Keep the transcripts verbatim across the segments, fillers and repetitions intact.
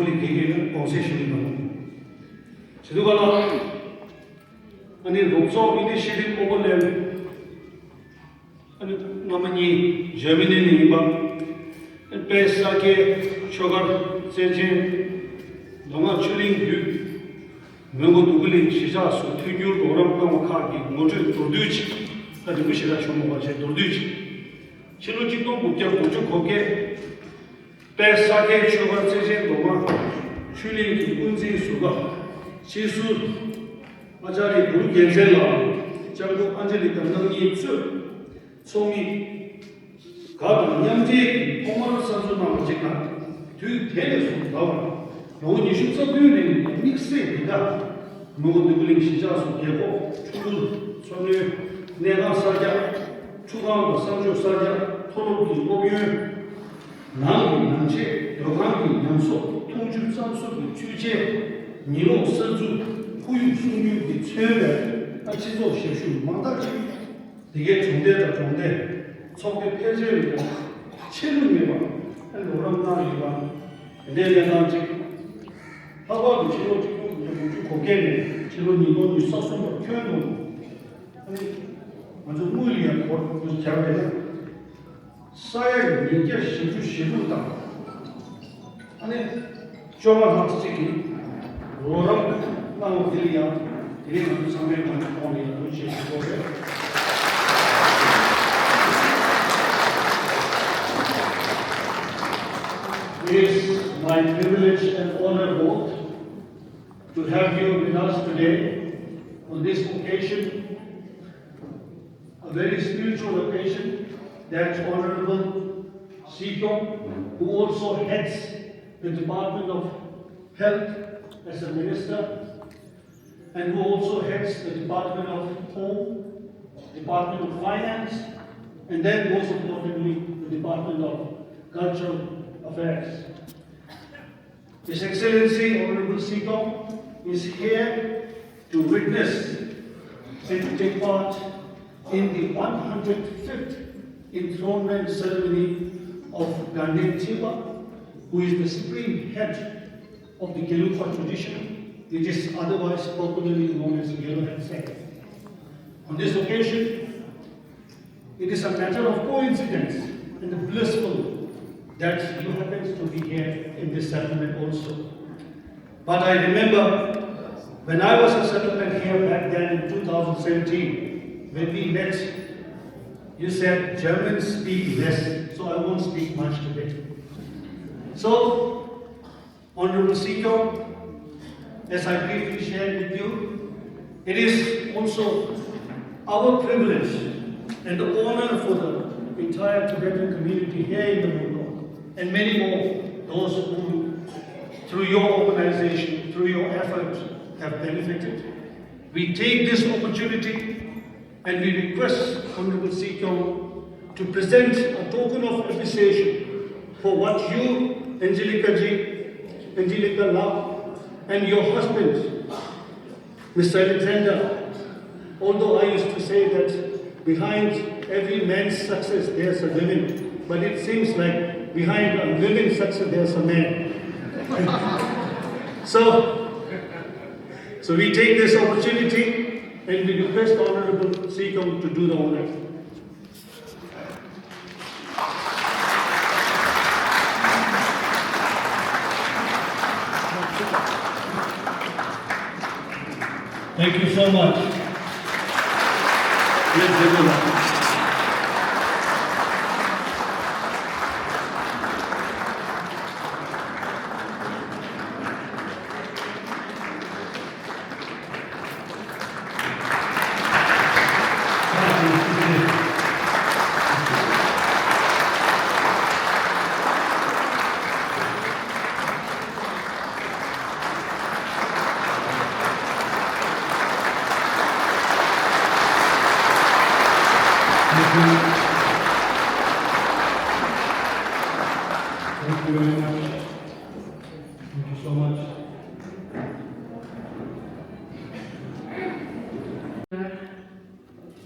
ལས་དགེ་རྒན་གོང་གསལ་ཞུ་གི་ཡོད། བྱེད་དུས་ག་ལ། ཨ་ནི་རོགས་ཚོགས་ཨི་ནི་ཤི་ཊིབ་ཨོ་བར་ལེབ། ཨ་ནི་སྔ་མ་གཉིས་འཇར་མ་ནི་ནས་ཡིན་པ། དཔལ་ས་སྐྱའི་ཆོས་སྒར་བཙན་ཆེན་མདོ་སྔགས་ཆོས་གླིང་བརྒྱུད། མོན་གྷོ་འདོད་རྒུ་གླིང་གཞིས་ཆགས་སུ་ཐོས་བསྒྱུར་རོགས་རམ་གནང་བ་ཁག་གི་ངོ་སྤྲོད་མདོར་བསྡུས་ཅིག་ད་རིང་པོ་ཞེ་དྲག་བྱུང་མ་པ་བྱས་མདོར་བསྡུས་ཅིག་ཕྱི་ལོ་ཆིག་སྟོང་དགུ་བརྒྱ་དགུ་བཅུ་གོ་བརྒྱད། དཔལ་ས་སྐྱའི་ཆོས་སྒར་བཙན་ཆེན་མདོ་སྔགས་ཆོས་གླིང་གི་དབུ་འཛིན་ཟུར་པ་སྤྱི་ཟུར་ཨ་ཅཱ་རི་གུ་རུ་རྒྱལ་མཚན་ལགས། ལྕམ་སྐུ་ཨན་ཇི་ལི་ཀ་རྣམ་གཉིས་གཙོས། ཚོགས་མི་འགའ་དང་མཉམ་འབྲེལ་གྱིས་ཐོག་མར་གསར་འཛུགས་གནང་བ་གཅིག་དང་། དུས་དེ་ནས་བཟུང་ད་བར་ལོ་ངོ་ཉི་ཤུ་རྩ་བདུན་རིང་དམིགས་བསལ་འདི་དག་མོན་གྷོ་འདོད་རྒུ་གླིང་གཞིས་ཆགས་སུ་རྒས་འཁོགས་ཕྲུ་གུར་འཚོ་སྣོན་གནས་ཁང་གསར་རྒྱག་ཁྲུས་ཁང་དང་གསང་སྤྱོད་གསར་རྒྱག་མཐོ་སློབ་ཀྱི་སློབ་ཡོན། ནང་གི་ནང་ཆས་སྡོད་ཁང་གི་ཉམས་གསོག་འཐུང་ཆུ་གཙང་བཟོ་གི་ཆུ་ཆས་ཉི་གློག་གསར་འཛུགས་ཁོར་ཡུག་སྲུང་སྐྱོབ་ཀྱི་ཚན་པའི་སྤྱི་ཚོགས་ཞབས་ཞུ་མང་དག་ཅིག་འདི་གའི་གྲོང་སྡེ་དང་གྲོང་སྡེ། ཚོགས་སྡེ་ཕལ་ཆེར་ལ་ཆད་ལུས་མེད་པར་རོགས་རམ་གནང་ཡོད་པ། དེ་འདྲའི་གནས་སྟངས་ཅིག་ལྷག་པར་དུ་ཕྱི་ལོ་ཆིག་སྟོང་དགུ་བརྒྱ་དགུ་བཅུ་གོ་བརྒྱད་ནས་ཕྱི་ལོ་ཉིས་སྟོང་ཉི་ཤུ་རྩ་གསུམ་བར་ཁྱོན་བསྡོམས། ང་ཚོ་དངུལ་ཡང་འཁོར་དུ་བྱ་བའི་ས་ཡ་ཉིས་བརྒྱ་བཞི་བཅུ་ཞེ་དྲུག་དང་། ཨ་ནི་བཅོ་ལྔ་ལྷག་ཅིག་གིས་རོགས་རམ་གནང་བ་དེ་ལ་ཡང་དེ་རིང་ང་ཚོ་ཚང་མའི་ངོས་ནས་ཁོང་ལ་ཡང་ཐུགས་རྗེ་ཆེ་ཞུ་དགོས་རེད། It is my privilege and honor both to have you with us today on this occasion, a very spiritual occasion that Honorable Si Kyong, who also heads the Department of Health as a minister, and who also heads the Department of Home, Department of Finance, and then most importantly, the Department of Cultural Affairs. His Excellency Honorable Si Kyong is here to witness and to take part in the one hundred fifth enthronement ceremony of Ganden Chimpa, who is the supreme head of the Gelugpa tradition, which is otherwise popularly known as Gelug Tshogpa. On this occasion, it is a matter of coincidence and blissful that you happen to be here in this settlement also. But I remember when I was a settlement here back then in two thousand seventeen, when we met, you said Germans speak less, so I won't speak much today. So, Honorable Si Kyong, as I briefly shared with you, it is also our privilege and the honor for the entire Tibetan community here in the Mongol and many more, those who, through your organization, through your effort, have benefited. We take this opportunity and we request Honorable Si Kyong to present a token of appreciation for what you, Angelica ji, Angelica Lau, and your husband, Mister Alexander, although I used to say that behind every man's success there's a woman, but it seems like behind a woman's success there's a man. So, so we take this opportunity and we request Honorable Si Kyong to do the honor. Thank you so much. Let's give it up. Thank you very much. Thank you so much.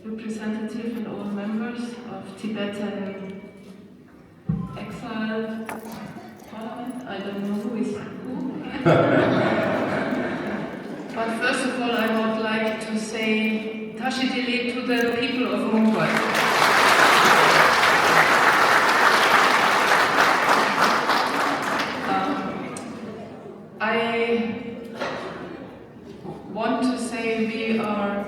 Representative and all members of Tibetan Exile Parliament, I don't know who is who, But first of all, I would like to say Tashi Delek to the people of Mungkot. Um, I want to say we are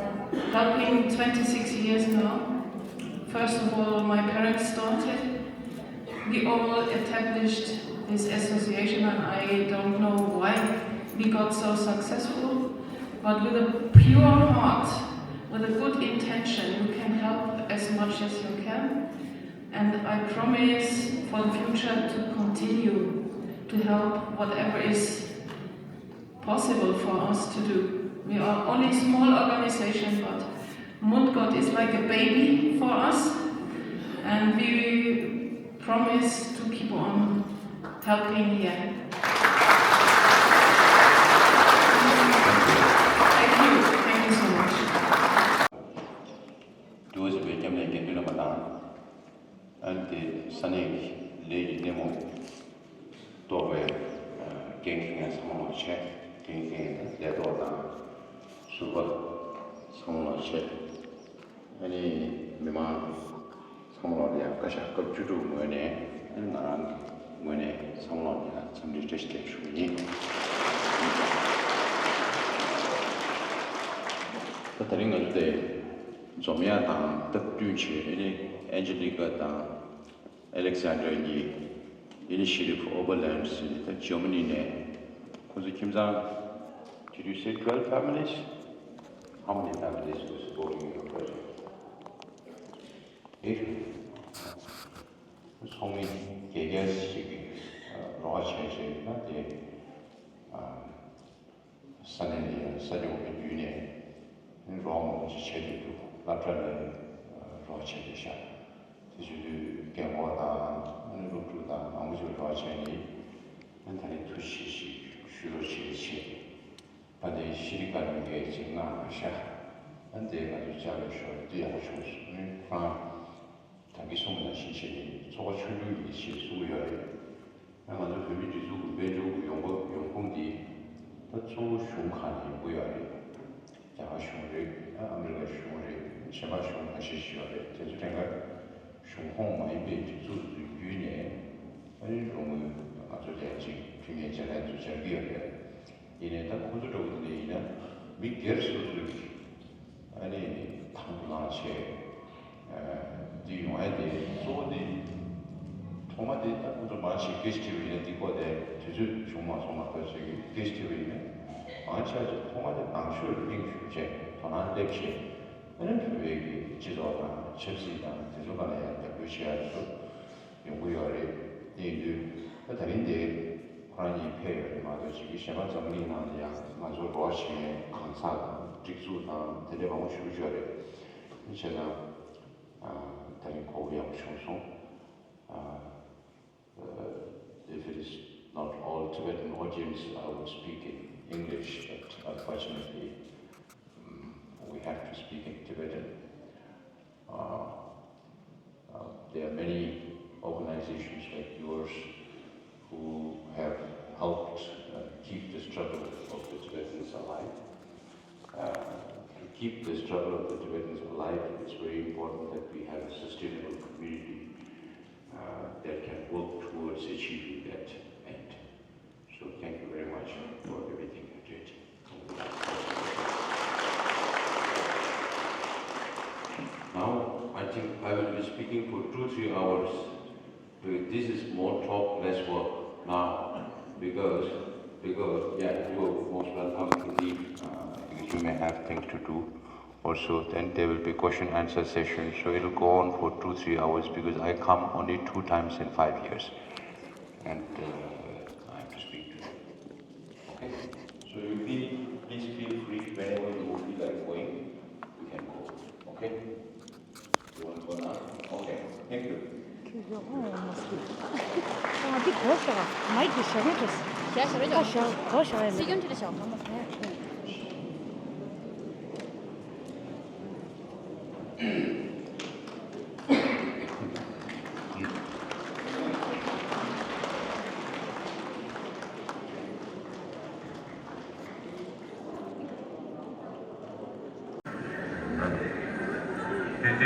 helping twenty-six years now. First of all, my parents started. We all established this association, and I don't know why we got so successful. But with a pure heart, with a good intention, you can help as much as you can. And I promise for the future to continue to help whatever is possible for us to do. We are only a small organization, but Mungkot is like a baby for us, and we promise to keep on helping here. Thank you. Thank you so much. ཏུའུ་ཟི་བའི་སྐྱབས་གནས་དགེ་འདུན་རྣམ་པ་དང་། ཨ་ནི་དེ་ས་གནས་ཀྱི་ལས་ཀྱི་སྣེ་མོ་གཏོགས་པའི་འགན་འཁྱེར་མཁན་ཚང་མ་ལོག་བྱས། འགན་འཁྱེར་མཁན་དང་ལས་ཐོག་དང་ཟུར་པ་ཚང་མ་ལོག་བྱས། ཨ་ནི་མི་མང་ཚང་མ་ལོག་ཡང་བཀའ་ཤག་སྐབས་བཅུ་དྲུག་ངོས་ནས། ཨ་ནི་ང་རང་གི་ངོས་ནས་ཚང་མ་ལོག་ཡང་འཚམས་འདྲི་བཀྲ་ཤིས་བདེ་ལེགས་ཞུ་གི་ཡིན། ད་དེ་རིང་ང་ཚོ་དེ་འཛོམས་ཡག་དང་སྟབས་བསྟུན་བྱས། ཨ་ནི་ཨན་ཇེ་ལི་ཀ་དང་། Alexander གཉིས། Initiative Oberland ཟེར་ནས་ད་Germany ནས། ཁོ་ཚོ་ཁྱིམ་ཚང་། Did you say twelve families? How many families were supporting your project? ཨེ། ཚོགས་མི་བརྒྱད་བརྒྱ་ཞིག་རོགས་བྱས་བྱས་ན་དེ། ས་གནས་ནས་ས་ཆ་བོ་བརྒྱུད་ནས་རོགས་མང་པོ་ཅིག་བྱས་ཏེ་འདུག་སློབ་གྲྭ་ནས་རོགས་བྱས་ཏེ་ཤག་དེ་བྱེད་དུས་རྒན་གོག་དང་སློབ་ཕྲུག་དང་མང་པོ་ཅིག་རོགས་བྱས་ནས། ཨ་ནི་ད་རེས་ཐུགས་རྗེ་ཆེ་ཞུ་རོགས་བྱེད་ཆེད། ཨ་ནི་ཤི་རི་ཀ་ནས་ངས་ཅིག་མངགས་ཤག་ཨ་ནི་དེ་ང་ཚོ་བཅར་བའི་ཞོར་དུ་ཡག་པོ་བྱུང་སོང་། ཨ་ནི་ཁོ་རང་ད་གིན་གསུངས་པ་ནང་བཞིན་བྱས་ནས་ཚོགས་པ་ཆུང་ཆུང་ཡིན་ཞེས་གསུངས་ཡོད་རེད། ང་ཚོ་བོད་མིའི་སྒྲིག་འཛུགས་ཀྱི་དཔལ་འབྱོར་གྱི་ཡོང་འབབ་ཡོང་ཁུངས་འདི་ད་གཙོ་བོ་གཞུང་ཁག་ནས་ཡོང་གི་ཡོད་རེད། རྒྱ་གར་གཞུང་རེད། ཨ་མི་རི་ཀ་གཞུང་རེད། གཞན་པ་གཞུང་ཁ་ཤས་ཤིག་ཡོད་རེད། དེ་ཚོ་ཐད་ཀར་གཞུང་ཁོངས་མ་ཡིན་པའི་སྒྲིག་འཛུགས་ཚོ་བརྒྱུད་ནས། ཨ་ནི་རོགས་དངུལ་ང་ཚོ་ལ་ཅིག་ཕུལ་མཁན་ཅིག་ལ་ཚོ་སྦྱར་གྱི་ཡོད་རེད། ཡིན་ནའི་ད་ཁོ་ཚོ་འདྲ་བོ་དེ་འདྲ་ཡིན་ན་མི་སྒེར་སོ་སོའི་གི་ཨ་ནི་དང་དུ་བླངས་བྱས། ཨ་འདི་ཡོང་ཡ་དེ་གཙོ་བོ་དེ་ཐོག་མ་དེ་ད་ཁོ་ཚོ་མང་ཆེ་གེ་སི་ཊི་ཝི་ཡིན་ན་འདི་སྐོར་དེ་དུས་ཚོད་བྱུང་མ་སོང་། ང་ཚོ་ཚོས་གི་གེ་སི་ཊི་ཝི་ཡིན་ན་མང་ཆེ་བ་ཚོ་ཐོག་མ་དེ་ནང་ཆོས་ལ་གླེང་ཞུགས་བྱས། དོ་སྣང་སླེབས་བྱས། ཨ་ནི་བོད་པའི་གི་སྤྱི་ཚོགས་དང་ཆབ་སྲིད་དང་དེ་ཚོ་སྒང་ལ་ཡང་རྒྱབ་སྐྱོར་བྱེད་ཡ་ཚོ་ཡོང་གི་ཡོད་རེད། དེ་ཡིན་དུས་ད་ད་རིང་དེ་ཁོ་རང་གཉིས་ཕེབས་ཡོད་རེད་མ་གཏོགས། ཅིག་གཞན་པ་འཛམ་གླིང་ནང་ལ་ཡང་ང་ཚོ་རོགས་བྱེད་མཁན་གང་ཟག་དང་སྒྲིག་འཛུགས་དང་དེ་འདྲ་མང་པོ་ཞེ་པོ་ཅིག་ཡོད་རེད། བྱས་ཙང་ཨ་ད་རིང་གོ་སྐབས་ཡག་པོ་བྱུང་སོང་། ཨ། Uh, if it is not all Tibetan audience, I would speak in English, but unfortunately, um, we have to speak in Tibetan. Uh, uh, there are many organizations like yours who have helped uh, keep the struggle of the Tibetans alive. Uh, to keep the struggle of the Tibetans alive, it's very important that we have a sustainable community uh, that can work towards achieving that end. So thank you very much for everything you did. Now, I think I will be speaking for two, three hours, because this is more talk, less work now, because, because, yeah, you are most welcome to leave, uh, because you may have things to do. Also, then there will be question answer session. So it'll go on for two, three hours because I come only two times in five years. And uh, I have to speak to them. Okay? So you feel, please feel free whenever you feel like going, you can go. Okay? You want to go now? Okay. Thank you. ཁྱོད་ཡོང་ཡོང་མ་སྲིད། ཨ་འདི་གོ་ཤག་མའིག་གི་ཞབས་བྲོ་འདྲ། ཞག་ཞག་རེད་ཞག་ཞག་གོ་ཞག་ཡིན། སྲིད་སྐྱོང་ཁྲི་ལ་ཞག་གོ་མ་སོང་།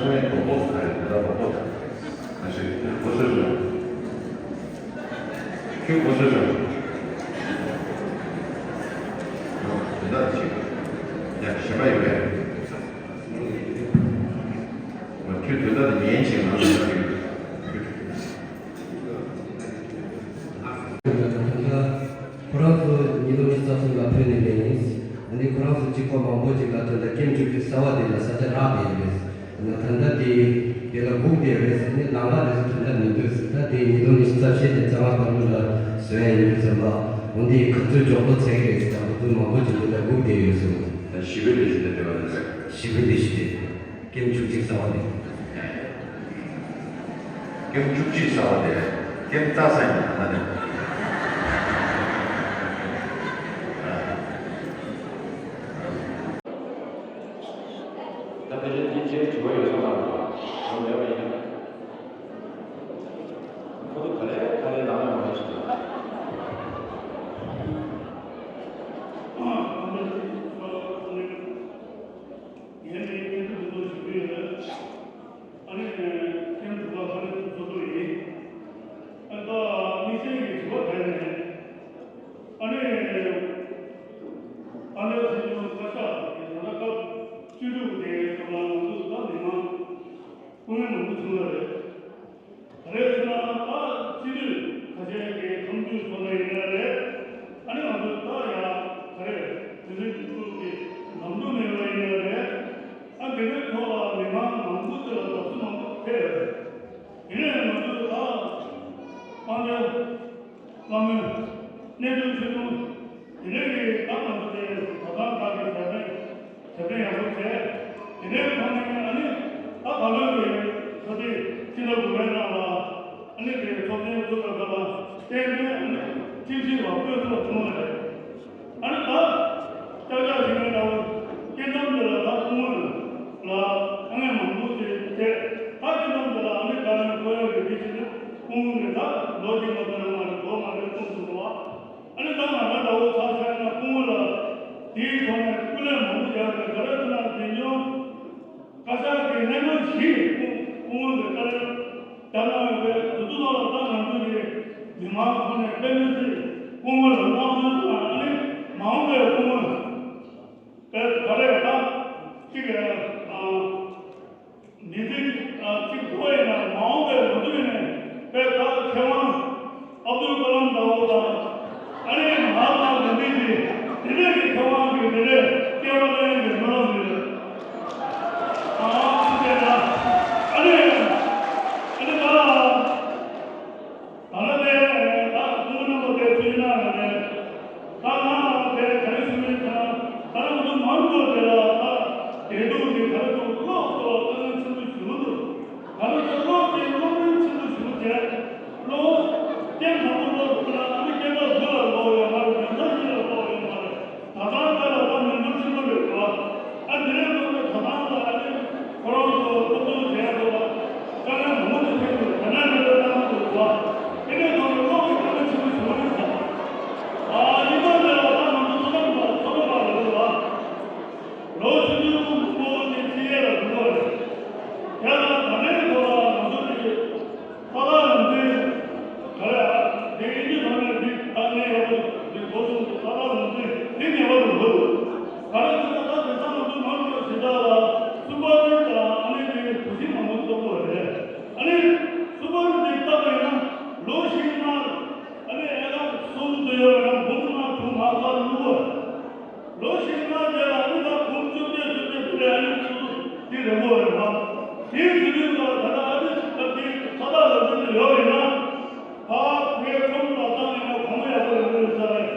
སོང་ཡས་གོ་པོ་ག་རེ་ད་ལྟ་གོ་པོ་ག་རེ་ང་ཚོས་གོ་སོ་སོ་ཁྱོད་གོ་སོ་སོ་དོན་དག་ཅིག་ཡ་གཞན་པ་ཡོད་པས། ཁྱོད་དོན་དག་དེ་ཉན་བྱས་ང་ཚོ་ལ་ཡོད། ཁོ་རང་ཚོ་ཉིས་སྟོང་ཉི་ཤུ་རྩ་གསུམ་ལ་ཕེབས་ནས་ལས་ཡིན། ཨ་ནི་ཁོ་རང་ཚོ་གཅིག་པ་མང་པོ་ཅིག་ལ་དོན་དག་ཀེམ་བཅུ་གཅིག་གསར་བ་དེ་ལ་ས་ཆ་རག་བསྡད་ཡོད་རེད། ཨ་ནི་དོན་དག་དེ་དེ་ལ་སྒུག་བསྡད་ཡོད་རེད། ཨ་ནི་ལམ་ཁ་དེ་ཚོ་དོན་དག་མི་འདུག་ཟེར། ད་དེ་ཉིས་སྟོང་ཉི་ཤུ་རྩ་བཞི་ནས་རྩ་ལྔ་བར་དུ་ལ་བཟོས་ཡ་ཡིན་ཟེར་བ། འོན་ཏེ་ག་ཚོད་མགྱོགས་པོ་ཚད་ཀྱི་རེད་ཟེར་ད་ཁོ་ཚོ་མང་པོ་ཅིག་དེ་ལ་སྒུག་བསྡད་ཡོད་ཟེར། ད་ཞི་བའི་ལས་གཞི་དེ་འབྲེལ་བ་རེད། ཞི་བའི་ལས་གཞི་དེ། ཀེམ་བཅུ་གཅིག་གསར་བ་དེ། ཀེམ་བཅུ་གཅིག་གསར་བ་དེ། ཀེམ་རྩ་ས་ཡིན་ན་ད་དེ། ད་དེ་རིང་འདི་རྗེས་དྲི་བ་ཡོད་ས་མ་རེད་པ། ཡང་མེད་པ་ཡིན་ན། ཁོ་ཚོ་ག་ལེ་ག་ལེ་ལངས་ཡོང་བ་ཞིག་ལ། ངས་ནི་ཀེམ་དུ་འགྲོ་ཞུ་གི་ཡོད། ཨ་ནི་ཀེམ་དུ་བ་ཁ་ནས་འགྲོ་འགྲོ་ཡིན། ཨ་ད་དམིགས་བསལ་གྱི་དྲི་བ་དེ་ནས་ཨ་ནི་ཨ་ནི་སྲིད་སྐྱོང་བཀའ་ཤག་གི་ད་ལྟ་སྐབས་བཅུ་དྲུག་དེ་ཚོ་ལ་ང་ཚོ་ད་མི་མང་སྐུ་ངལ་མང་པོ་བྱུང་བ་རེད། ག་རེ་ཟེར་ན་ད་སྤྱི་འཐུས་ཁ་ཤས་ཀྱི་ཁམས་རྒྱུད་ཚོ་ལ་ཡིན་ན་རེད། ཨ་ནི་ང་ཚོ་ད་ཡ་ག་རེ་དེ་ཚོའི་སྤྱི་ཚོགས་ཀྱི་ལམ་ལུགས་མེད་པ་ཡིན་ན་རེད། ཨ་དེ་འདྲའི་ཐོག་ལ་མི་མང་མང་པོ་ཚོས་ལ་དོགས་གཞི་མང་པོ་འཕེལ་ཡོད་རེད། དེ་ནས་ང་ཚོས་ད་དཔལ་ལྡན་བླ་མའི་གནས་མཆོག་ཆོས་དུང་དེ་འདྲའི་གི་ད་ང་ཚོ་དེ་ད་ཐང་ཁག་གི་ཞབས་བརྟན་ཞབས་བརྟན་ཡག་པོ་བྱས། དེ་འདྲའི་ཐོག་ནས་ཨ་ནི་ད་ད་ལོའི་གི་ཚོགས་སྡེ་ཕྱི་ཟླ་དགུ་པའི་ནང་ལ་ཨ་ནི་དེ་ཚོགས་ཆེན་ཚོགས་པའི་སྐབས་ལ་ཏན་ཏན་ཨ་ནི་ཁྲིམས་ཞིབ་པ་བསྐོས་ཐུབ་པ་བྱུང་བ་རེད། ཨ་ནི་ད་ལྕགས་ལྕགས་ཞིག་ནས་ལྟ་བུ་སྐྱེ་ཁམས་དེ་ལ་ད་སྐུ་ངོ་ལ་དཀའ་ངལ་མང་པོ་ཞིག་འཕྲད། ད་སྐྱེ་ཁམས་དེ་ལ་ཨ་ནི་དཀའ་ངལ་འཁོར་ཡག་གི་དེ་བྱེད་དུས་སྐུ་ངོ་གིས་ད་ལོ་གཅིག་མ་ཚད་ན་མ་རེད་ལོ་མ་རེད་གསུངས་སོང་བ། ཨ་ནི་ད་ང་རང་འདྲ་བོ་ཚ་ཤ་ན་སྐུ་ངོ་ལ་དེའི་ཐོག་ནས་སྐུ་ལས་མང་པོ་རྒྱག་པའི་ག་རེ་ཟེར་ན་དེ་ཉོ། བཀའ་ཤག་གི་གནད་དོན་བཞི་སྐུ་སྐུ་ངོ་གི་བཀའ་ལན་བསྐྱར་གནང་ཡོད་པས་དེ་ཚོ་ཐོག་ལ་ད་ང་ཚོ་གི་མི་མང་ཁོ་ནས་དཔེ་མི་སྲིད་སྐུ་ངོ་ལ་སྣང་ཆུང་དང་ཨ་ནི་མ་འོངས་པའི་སྐུ་ངོ་དཔེ་ག་རེ་ད་གཅིག་གི་ཨ་འདི་འདི་ཨ་གཅིག་གོ་ཡིན་ན་མ་འོངས་པའི་ལོ་རྒྱུས་ནས་དཔེ་ད་མཁས་དབང་ཨབ་དུལ་ཀ་ལམ་ཟླ་བོ་དང་ཨ་ནི་མ་ཧཱ་ཏ་གྷན་དྷི་གི་དེ་འདྲས་ཀྱི་མཁས་དབང་གི་དེ་འདྲས་སྐྱེ་བ་ལེན་གྱི་སྨོན་ལམ་ཡོད། ཨ་ཨ་ནི་ཨ་ནི་ད་ད་ལྟ་དེ་ད་སྐུ་ངོ་རྣམ་པ་དེ་ཚུལ་ན་རེད། ད་ང་དེ་ག་རེ་ཞུ་མིན་ད་ རིང་པོ་རེད་མ། དེའི་དུས་རིང་ལ་ད་ལྟ་ཨ་ནི་སྐབས་དེའི་ཁ་བརྡ་ལ་འདི་འདྲ་ཡོད་རེད་ན། ཕ་ངའི་ཁྲོམ་ལ་བཏང་ཡོད་ན་གོང་མ་ཡག་པོ་ཡོང་གི་རེད་ས་རེད།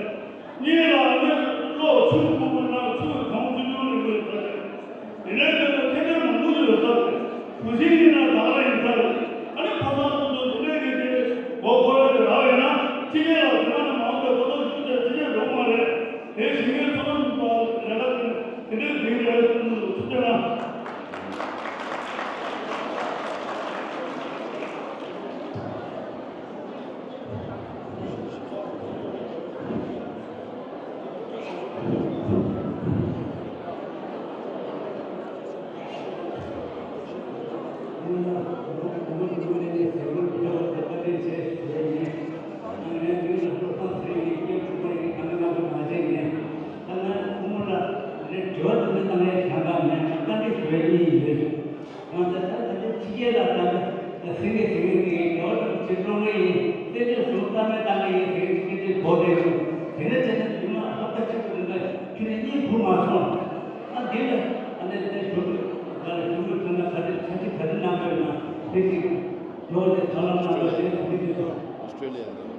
གཉིས་ལ་ཨ་ནི་གློག་ཆུ་ཁུག་པ་ན་ཆུ་གང་ཆུ་ཆུ་རེད་རེད་ས་རེད། དེ་ནས་དེ་ལ་ཁེ་ཕན་མང་པོ་ཡོད་ས་རེད། གུ་ཤིང་ཡིན་ན་ད་ག་རང་ཡིན་ས་རེད། ཨ་ནི་ཕ་མ་ཚོ་ཚོ་དེ་འདྲའི་གི་དེ་མགོ་འཁོར་ཡ་དེ་རག་ཡོད་ན་ཕྱི་རྒྱལ་ལ་དེ་ག་ནས་མང་པོས་གོ་རྟོགས་ཞུ་བྱས་ཕྱི་རྒྱལ་འགྲོ་གི་མ་རེད། དེ་ཞིང་ངན་ཚོ་ལམ་པ་ལས་ཀ་དེ་དེ་འདྲའི་འཛིང་རེད་ཐུགས་རྗེ་ཆེ་ན། ང་ཚོ་ད་ལྟ་ཕྱི་རྒྱལ་ལ་ད་ལྟ་སེང་གེ་སེང་གེ་གི་རྒྱལ་བ་རིན་པོ་ཆེ་སློབ་གྲྭ་ཡིན། བཙན་བྱོལ་སུ་བཀའ་མོལ་བཏང་གི་ཡིན་ཟེར་གི་དེ་གོ་བསྡད་འདུག་དེ་འདྲ་བྱས་ན་མི་མང་ཧ་ཅང་ཆེ་པོ་རེད་ལ་ཁྱོད་ནས་གཉིད་ཁུག་མ་སོང་། ཨ་འདི་ལ་ཨ་ནི་དེ་ཞུ་གི་ག་རེ་ཞུ་གི་ཐུབ་ན་ག་རེ་ཆ་ཅི་ག་རེ་གནང་དགོས་ན་དེ་ཅིག་རྒྱལ་བ་དེ་ཐབས་ལམ་གནང་དགོས་ཟེར་གི་དེ་འདུག་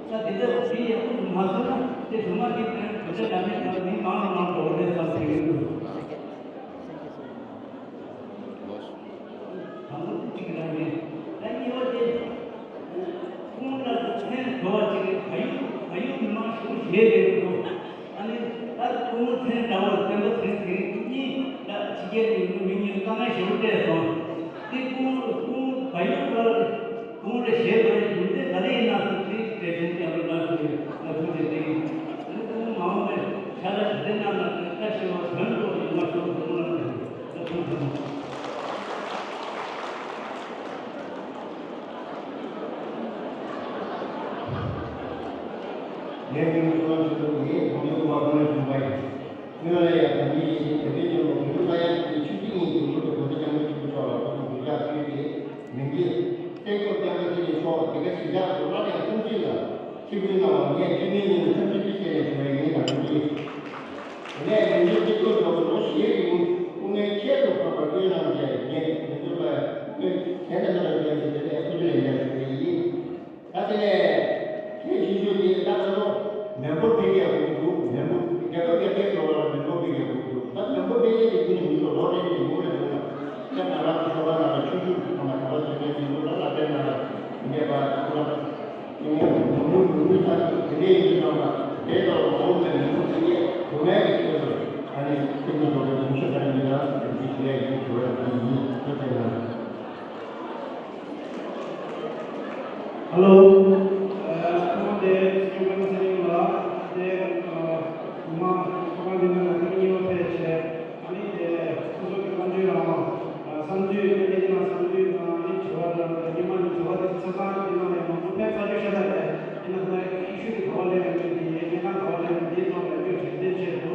ད་དེ་འདྲ་དེ་ཡག་པོ་མ་སོང་ན་དེ་སྒྲོལ་མ་དེ་དེ་འདྲ་འདྲ་མིན་ན་མི་མང་ལ་མང་འགྲོ་བ་རེད་བསམ་གི་ཡོད་འདུག་དང་པོ་དེ་གཅིག་རང་རེད། ད་གཉིས་པ་དེ། ཁོང་ལ་མཚན་གོ་བ་གཅིག་རེད། བལ་ཡུལ་བལ་ཡུལ་མི་མང་ཞེ་པོ་ཞེ་རེད་འདུག་ཨ་ནི་ད་ཁོང་མཚན་འདྲ་བོ་བསྟན་པ་ཚེ་ཚེ་རིང་གཉིས་ད་ཕྱི་རྒྱལ་ནས་ཡོང་མི་གཉིས་དཀའ་ངལ་ཞེ་པོ་འཕྲད་སོང་། དེ་ཁོང་ཁོང་བལ་ཡུལ་ལ་ཁོང་ལ་ཞེ་པོ་རེད་འདུག་དེ་ག་རེ་ཡིན་ན་ཟེར་དེ་འགྲེལ་བཤད་རྒྱབ་རོགས་གནང་ཞུ་ཡོད། ང་ཐུགས་རྗེ་ཆེ། ཨ་ནི་ཁོང་མ་འོངས་པའི་ཆ་ལ་དེ་རྣམས་ལ་བཀྲ་ཤིས་པ་དོན་དུ་ཡོང་བ་ཤོག་ཟེར་ཁོང་ལ་ནས། ངས་ཀུན་སློང་ཆེན་པོ་ངས་གོང་ནས་བཀའ་དྲིན་བསྐྱངས་པ་ཡིན། སྔོན་ལ་ཡང་དམ་པའི་ཡེ་ཤེས་དད་པའི་སྐྱོང་བ་བོད་ལ་ཡང་དེ་ཆུ་སྲིན་གཉིས་ཀྱི་མུ་ཏོ་གོ་ས་སྐྱབས་མགོན་ཆེན་པོ་མཆོག་ལ་སྐུ་གཟུགས་འགུལ་ལྕག་ཚུལ་དེ་མི་འགྱེད། བསྟན་སྐྱོང་སྐྱབས་མགོན་ཚེ་རིང་མཆོག་དེ་ག་ཞིག་ཡག་ཏུ་སླར་ཡང་སྲུང་བརྩི་ལ་ཐུགས་ཕན་གནང་བ་ངས་ཐུགས་སྨོན་ཉིད་ནས་འཚམས་འདྲི་བཀྲ་ཤིས་བདེ་ལེགས་ཞུ་བའི་ངེས་དང་ཐུགས་རྗེ། དེ་ནས་ལས་འགུལ་སྤྱི་ཚོགས་ཐོག་ལོ་བཞིའི་རིང་སྐུ་ངལ་ཁྱད་དུ་འཕགས་པ་བསྐྱོན་གནང་བྱས་ངས་ལས་འགུལ་པ་སྐུ་ངལ་གཞན་དང་མི་འདྲ་བའི་དོན་ཆེད་དེ་ནས་ཐུགས་རྗེ་ལེགས་འཇགས་ཞུ་བ་ཡིན། ད་དེ་ནས་གལ་ཆེ་ཤོས་དེ་ད་ང་ཚོ་མེས་པོ་འཕེལ་རྒྱས་དགོས་འདུག་མེས་པོ་རྒྱལ་ཁབ་ཡར་རྒྱས་འགྲོ་བ་ལ་མེས་པོ་འཕེལ་རྒྱས་དགོས་འདུག་ད་མེས་པོ་འཕེལ་རྒྱས་དེ་ཁྱོན་ནས་མི་འདུག་ལོ་རེ་རེ་ཡོང་རེ་འདུག་ལ་ཁྱེད་ང་རང་གི་ཞོགས་པ་ནང་ལ་ཆུང་ཆུང་གི་ཁ་མ་ག་པར་བྱེད་མཁན་ཡིན་འདུག་ད་ལ་དེ་ན་ལ་ངེས་པ་ཁོ་རང་ཡོང་ཡོང་མུ་མུ་མུ་ཚ་དེ་འདྲའི་ཡིན་དུས་ཙམ་པ་དེ་ལྟར་མ་འོངས་པའི་མེས་པོ་འཕེལ་རྒྱས་དགོས་མཁན་གྱི་ཆེད་དུ་ཨ་ནི་སེམས་ཀྱི་འགྲོ་བའི་གོམས་གཤིས་ལྟར་མི་ལ་འདི་ཞིག་ལས་ཡིན་ཞུ་བ་དེ་ཡིན། ཐུགས་རྗེ་གནང་། ཧ་ལོ། ཨ། ཁོང་དེ་སྐྱབས་མགོན་ཚེ་རིང་ལགས་དེ་ཨ་མ་ཚོགས་ཁང་འདི་ནང་ལ་ཐེངས་གཉིས་པ་ཕེབས་བྱས་ཨ་ནི་དེ་སོ་སོ་གི་བསམ་ཚུལ་རང་བསམ་ཚུལ་དེ་འདི་ནང་བསམ་ཚུལ་དང་ཨ་ནི་དྲི་བ་དང་དེ་ཉི་མ་ནི་དྲི་བ་དེ་ཆ་ཚང་འདི་ནང་ལ་མང་པོ་ཕེབས་ཚར་རྒྱུ་ཤ་སྟག་རེད། དེ་ནང་ལ་ཨི་ཤུ་དེ་ག་བ་སླེབས་ཡོད་མེད་དེ་གནས་སྟངས་ག་བ་སླེབས་ཡོད་མེད་དེའི་ཐོག་ལ་སྐྱོད་དྲན་རྟེན་ཆེད་དུ་